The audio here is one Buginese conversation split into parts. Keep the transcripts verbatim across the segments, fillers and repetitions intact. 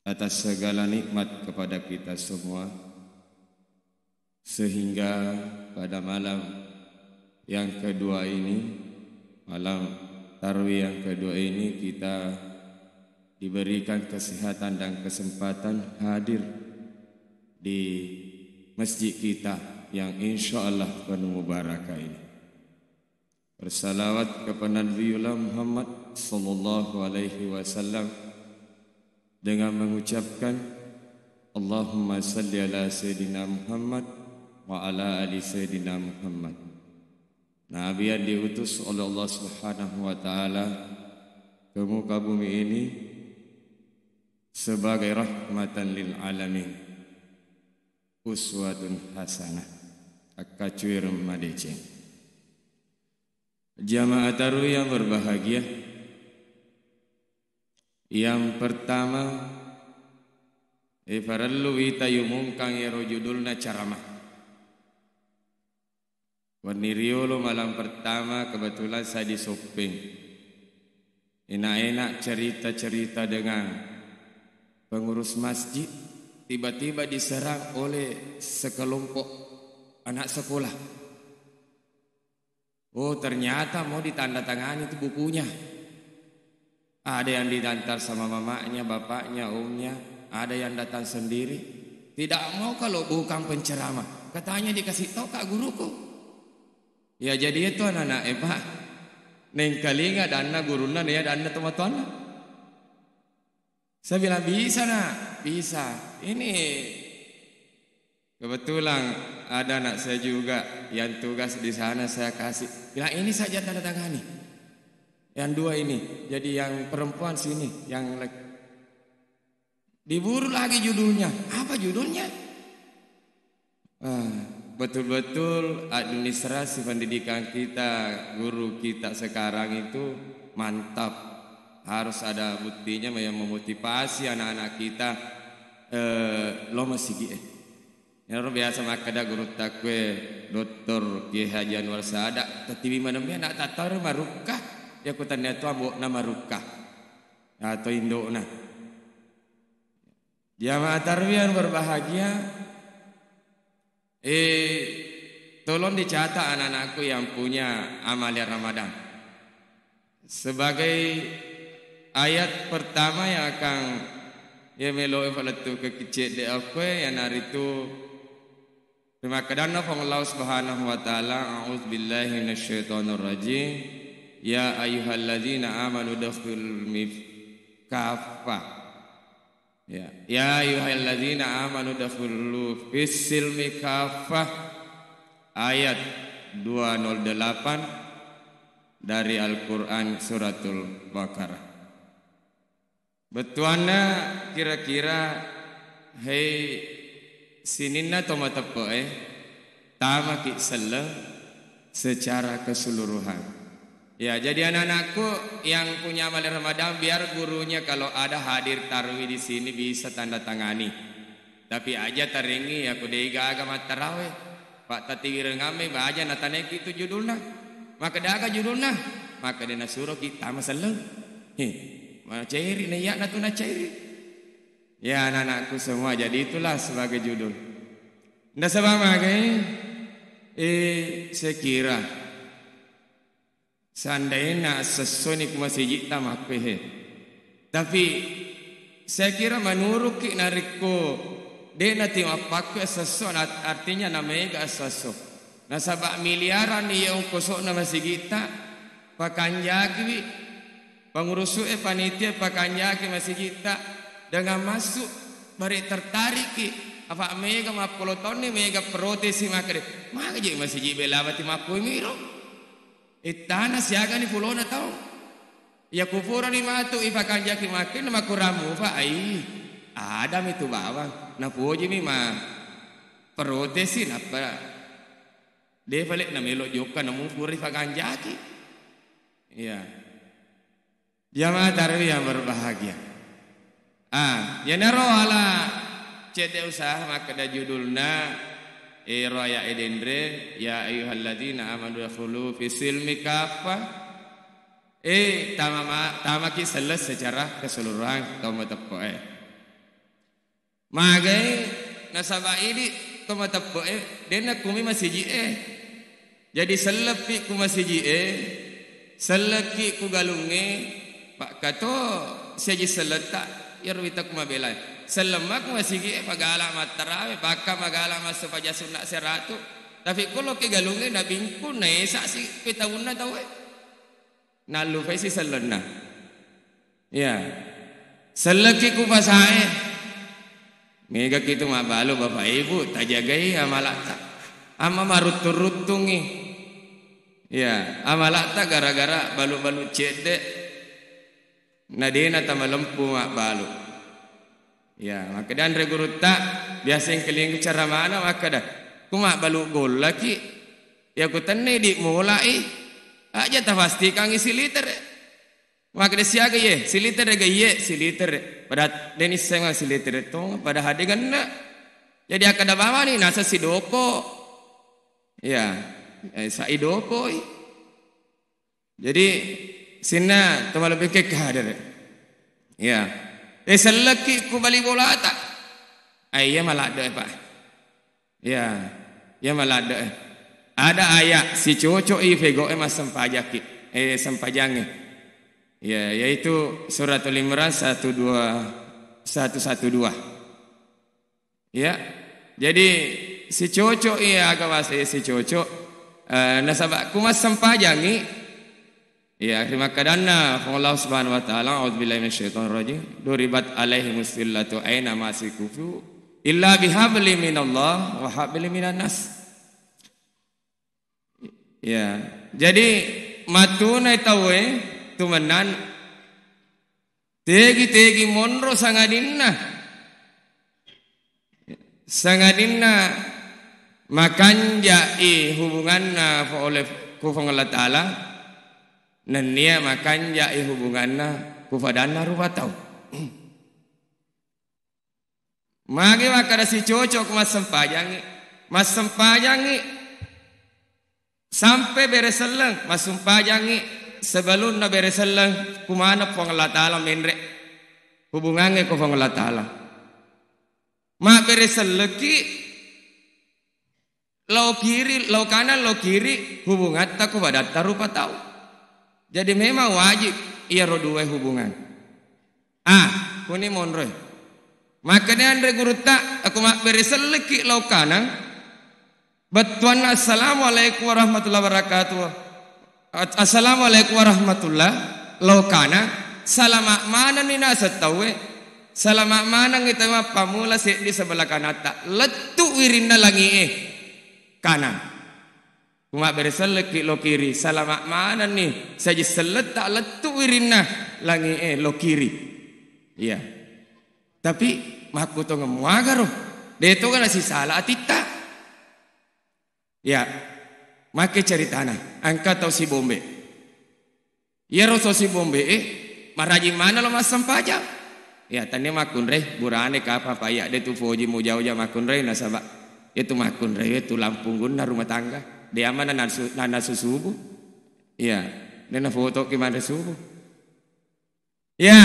atas segala nikmat kepada kita semua, sehingga pada malam yang kedua ini, malam tarwih yang kedua ini, kita diberikan kesehatan dan kesempatan hadir di masjid kita yang insya Allah penuh mubarakah ini. Bersalawat kepada Nabiullah Muhammad sallallahu alaihi wasallam dengan mengucapkan, "Allahumma salli ala Sayyidina Muhammad wa ala ali Sayyidina Muhammad." Nabi yang diutus oleh Allah Subhanahu wa Ta'ala ke muka bumi ini sebagai rahmatan lil alamin, uswatun hasanah, akkacuireng madeceng. Jamaah tarwih yang berbahagia, yang pertama, eh, parellu wita yumungkang ero judulna ceramah. Wenni riolo malam pertama kebetulan saya di Soppeng. Enak-enak cerita-cerita dengan pengurus masjid, tiba-tiba diserang oleh sekelompok anak sekolah. Oh, ternyata mau ditandatangani itu bukunya. Ada yang diantar sama mamanya, bapaknya, omnya, ada yang datang sendiri. Tidak mau kalau bukan penceramah. Katanya dikasih tahu kak guruku. Ya jadi itu anak-anak, eh, Pak. Nengkalinga danna gurunna, ya danna tomatoanna. Saya bilang, "Bisa, Nak, bisa." Ini kebetulan ada anak saya juga yang tugas di sana, saya kasih. Bilang, "Ini saja tanda tangani. Yang dua ini, jadi yang perempuan sini, yang laki." Diburu lagi judulnya. Apa judulnya? Ah, betul-betul administrasi pendidikan kita, guru kita sekarang itu mantap. Harus ada buktinya yang memotivasi anak-anak kita, eh, lo masigi, eh. Iyaro biasa makkeda gurutta kue, Doktor Kiai Haji Anwar Sada, tetiwi maneng mi anak tattaro marukka, ya kutannia tu ambo'na marukka atau indo'na. Jamaah tarwih yang berbahagia, eh, tolong dicatat anak-anakku yang punya amalia Ramadan. Sebagai ayat pertama yang akan ya melo falettu ke kecil de aku, ya naritu pemakkedanna Puang Allah Subhanahu wa Ta'ala, "A'udzubillahi minasyaitonirrajim. Ya ayyuhalladzina amanu dakhulul mif-, kaffah." Ya, "Ya ayyuhalladzina amanu dakhulu fis silmi kaffah." Ayat dua nol delapan dari Al-Qur'an Suratul Baqarah. Bettuanna kira-kira, hei sininna to mateppe'e, tamaki selleng secara keseluruhan. Ya, jadi anak-anakku yang punya amalia Ramadan, biar gurunya kalau ada hadir tarwi di sini bisa tanda tangani. Tapi aja tarengi aku de gaga mattarawe. Pak tatiwireng amme baja nataneki tu judulna. Maka daga judulna. Maka de nasuro kita maselleng. He, maceri na iya na tu naceri. Ya anak-anakku semua, jadi itulah sebagai judul. Nasaba magai, eh, saya kira seandaina sessoni ku masijitta makkuehe. Tapi saya kira menurutki narekko de nati mappakkue sesso, artinya namega sesso. Nasaba miliaran iya ongkosokna masijitta, pakanjakiwi. Pangurusu'e panitia pakanjaki masijitta dengan massu, bare tertarikki. Apa mega mappolo taunni mega protesi makkeda, "Maka je masiji bela bati makkui miro? Ittana siagani pulona tau. Ya kupurani matu ipakanjaki makkeda makurang mufa ai." Adami tu bawang. Napojimi ma protesi nappa de fale namelo jokka namu pura ipakanjaki. Iya. Jamaah tarwih yang berbahagia. Ah, yenaro ala cedde usaha makkeda judulna, ero aya edenre, "Ya ayyuhalladzina amanu dakhulu fi silmi kaffa." Eh, tama ma-, tamaki seles secara keseluruhan tau mateppe'e. Magai nasaba idi to mateppe'e, denna kumi masiji'e. Jadi selleppi ku masiji'e, sellekki ku galungnge, pakkato siaji selletta, iyaro wita ku mabelae. Sellemma ku masiji'e, magala mattarawe, pakka magala massupaja sunna seratu. Tapi ko loki galungnge nabingku, naesa si petaunna tauwe. Nallupai si sellenna. Iya. Sellekki ku pasae. Megaki tu mabbalu Bapak Ibu, tajagai amalatta. Amma maruttung-ruttungi. Iya, amalatta gara-gara balu-balu cedde. Na dena tamalempu mabbalu. Iya, makkeda anre gurutta, biasa engkalinga cara mana makkeda, ku mabbalu gollaki, iya ku tenne di mulai, aja tapastikangi silitere. Makkeda siaga iye, silitere ga iye, silitere. Pada deni senga silitere tong, pada hade ganna. Jadi akkeda bawani nasa sidoko. Iya, eh, sai dokoi. Jadi sinna to malebbi ke kadere. Iya. Eh, sellekki ku bali bolata. Ah, iya maladde, Pak. Iya. Iya maladde. Ada ayat si cocok i fegoe massempajakki. Eh, sempajangi. Ya, yaitu Suratul Imran satu dua, satu satu dua. Ya. Jadi si cocok iya aga wase si cocok. Eh, nasaba ku massempajangi. Ya, rimakkadanna Puang Allah Subhanahu wa Ta'ala, a'udzubillahi minasyaitonirrajim. Duribat alaihimus zillatu aina ma siqufu illa bihabli minallah wa habli minan nas. Ya, jadi matunai tauwe tumennan tegi-tegi monro sangadinna, sangadinna makanja'i hubunganna oleh ku Puang Allah Ta'ala, nennia makanja'i hubunganna ku padanna rupa tau. Magi makkeda si cocok ku massempajangi, massempajangi sampai bere selleng, massempajangi sebelumna bere selleng, ku maneng Puang Allah Ta'ala menre hubungangnge ku Puang Allah Ta'ala. Mabbere sellekki lao kiri, lao kanan, lao kiri, hubungatta ku padatta rupa tau. Jadi memang wajib iyaro dua hubungan. Ah, kuni monroi. Makkeda anre gurutta, aku mabbere sellekki lao kanan, bettuanna assalamualaikum warahmatullahi wabarakatuh. Assalamualaikum warahmatullah. Lao kana, salama manenni naseng tauwe. Salama manengngi tauwe mappamula seddi sebelah kanatta. Lettu wirinna langi'e. Kana. Ku mabbere sellekki lo kiri, salama manenni saji selletta lettu wirinna langi'e lo kiri. Iya. Tapi makkutongeng muagaro. De toga nasisala atitta. Ya, make ceritana, engka tau sibombe. Iyaro tau sibombe e, marajing mana lo massempajang. Ya, tania makkunrai, burane kapa paya, de tu foji muja-uja makkunrai, nasaba, ya tu makkunrai, ya tu lampunggunna rumah tangga. De amana nasu, nanasu subuh. Ya, de na foto ki manre subuh. Ya,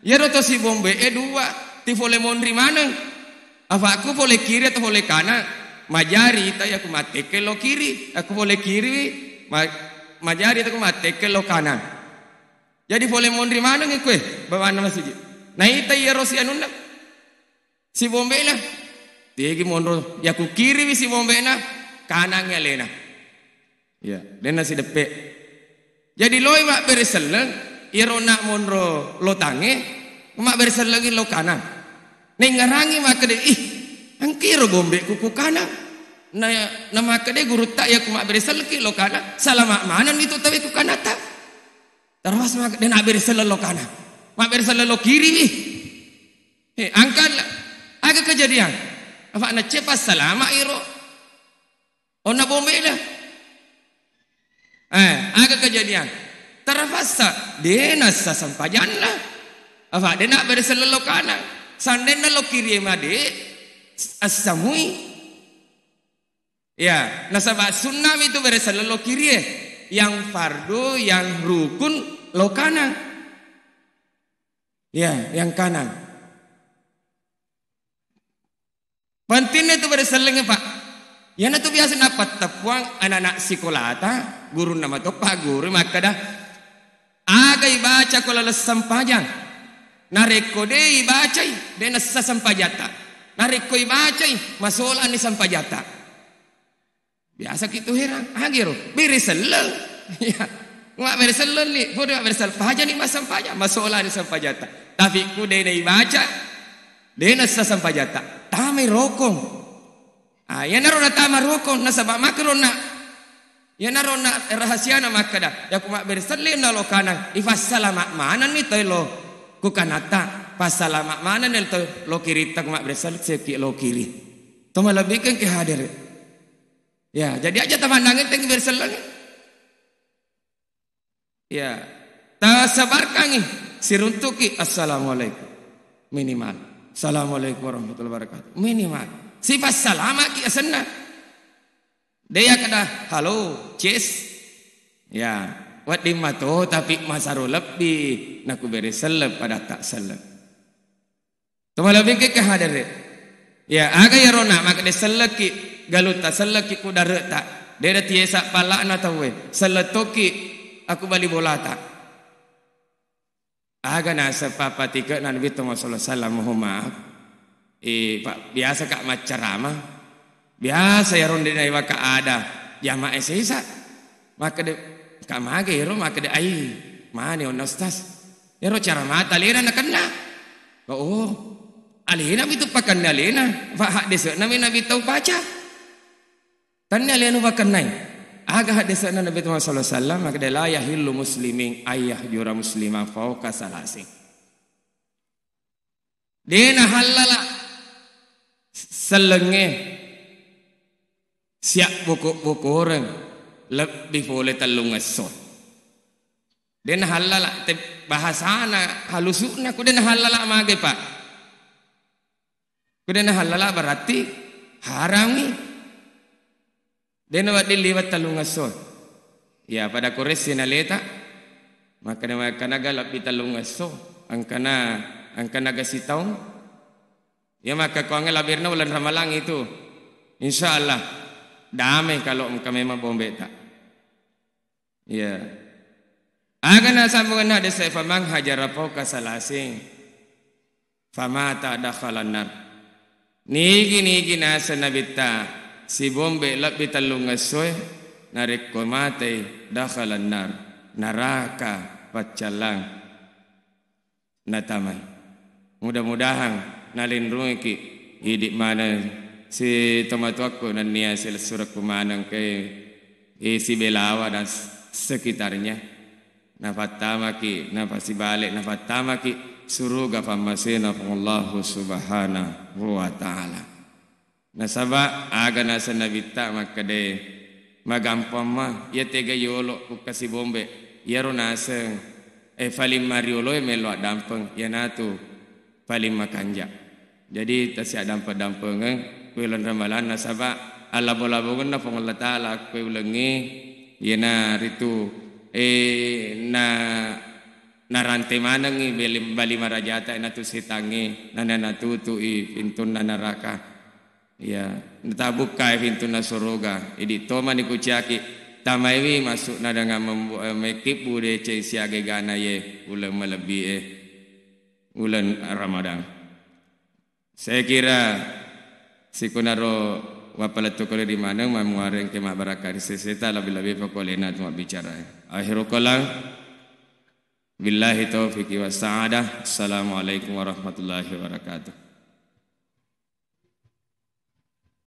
iyaro to sibombe e dua, ti fole monri maneng. Afakku fole kiri atau fole kanan? Majari ita yaku mattekke lo kiri, aku fole kiri, ma-, majari ita ku mattekke lo kanan. Jadi fole monri maneng ikue, bawanna masigi. Naita iyaro si anunna. Sibombena. Tegi monro, yaku kiriwi sibombena, kanangngi alena. Ya, denna sideppe. Jadi loi mabbere selleng, iyaro na monro lotangnge, mabbere sellengngi lo kanang. Nengngarangi makkeda, "Ih, engkiro bombeku ku kanang." Na, na makkeda gurutta, "Yaku mabbere sellengki lo kanang, salama manenni tu tawe ku kanata." Terus mak-, de nabbere selleng lo kana. Mabbere selleng lo kiriwi. Eh, angkan aga kejadian. Apa na cepat salama iro. Onna bombena. Eh, aga kejadian. Terpaksa de nassa sempajanna. Apa de nabbere selleng lo kana. Sandenna lo kiri made assamui. Ya, nasaba sunnami tu bere selleng lo kirie. Yang fardu, yang rukun lo kanang. Ya, yang kanang. Pentingna tu bere sellengnge, Pak. Iyanatu biasa napatteppuang anak-anak sikolata, gurunna matoppa guru makkeda, aga ibaca ko laleng sempajang. Narekko de ibacai, de nessa sempajatta. Narekko ibacai, masolani sempajatta. Biasa ki tu herang, agero, bere selleng. Ya. Mabbere selleng ni, bodo mabbere selleng. Pajani massempajang, masolani sempajatta. Tapi ku de na ibaca, de nessa sempajatta. Tamai rokong. Ah, iyanaro natama rokong, nasaba makkero na, iyanaro na rahasiana makkeda, yaku mabbere sellenna lo kanang, ifassalama manenni tau lo ku kanatta, passalama manenni tau lo kiritta ku mabbere selleng, seki lo kiri. To malebbikeng ke hadere. Ya, jadi aja tamannangeng teng bere selleng. Ya, tasabarkangi, siruntuki, "Assalamualaikum." Minimal. "Assalamualaikum warahmatullahi wabarakatuh." Minimal. Sifat salamaki asenna. De ya kada, "Halo, cheers." Ya, wedding mato tapi masaro lebbi naku bere selleng pada tak selleng. Tomalebbikeng ke hadere. Ya, aga iyaro na makkeda sellekki galutta, sellekki ku dare'ta. De na tiesa palla'na tauwe. Selleng tokki aku bali bolata. Aga naseng pappatike'na Nabitta Muhammad sallallahu alaihi wasallam, mohon maaf. Eh, Pak, biasa ka maccarama. Biasa iyaro de naiwaka ada jamaah sesa. Makkeda, "Ka mage ero?" Makkeda, "Ai, mane onna Ustaz. Ero cara mata alena nakenna." "Oh, alena mi tu pakenna alena. Fa haddese'na mi Nabitta upaca. Tanni alena upakennai." Aga haddese'na Nabitta Muhammad sallallahu alaihi wasallam, makkeda, "La yahillu muslimin ayyahjura musliman fauqa salasin." De nahallala sellengnge siabbuku-bukureng lebbi pole tellungesso. De nahallala, te-, bahasana halusu'na, ku de nahallala mage, Pak. Ku de nahallala berarti harami. De nawedding liwe tellungesso. Ya, pada koressi naleta. Makkeda, makkanaga lebbi tellungesso. Engkana, engkanaga sitaung. Ya, makkakuangnge labirna uleng Ramalang itu. Insya Allah damai kalau engka memang bombeta. Ya. Aga nasambungenna hadis, "Faman hajara fauqa salasin famata dakhalan nar." Nigi-nigi naseng Nabitta sibombe lebbi tellungessoe, narekko matei, dakhalan nar, naraka paccallang natamai. Mudah-mudahan nalinrungiki idi maneng si tomatoakku nennia silessurekku maneng ke, eh, Sibelawa dan sekitarnya. Napattamaki, napasibale, napattamaki suruga pammasena Allahu Subhanahu wa Ta'ala. Nasaba aga naseng Nabitta makkedae, magampang ma iya tega yolo ku kasi bombe, iyaro naseng, eh, paling marioloe melo addampeng, iyanatu paling makanja. Jadi tasiaddampeng-dampengeng ku uleng Ramalang, nasaba allabo-labongenna Puang Allah Taala ku ulengnge, iyana ritu, eh, na, narante manengngi beli-, bali marajata, iyanatu setangnge, nana natutui pintunna naraka. Iya, natabukkai pintunna suruga. Idi tomani kuciaki, tamaiwi masukna dengan membu-, eh, mekibbu deceng siaga egana ye uleng malebbi e, uleng Ramadan. Saya kira sikunaro wappalettu kole di maneng, mamuareng ke mabbarakka ri seseta, lebih-lebih pokok lena tu mabbicara. Akhirul kalam. Billahi taufiqi was sa'adah. Assalamualaikum warahmatullahi wabarakatuh.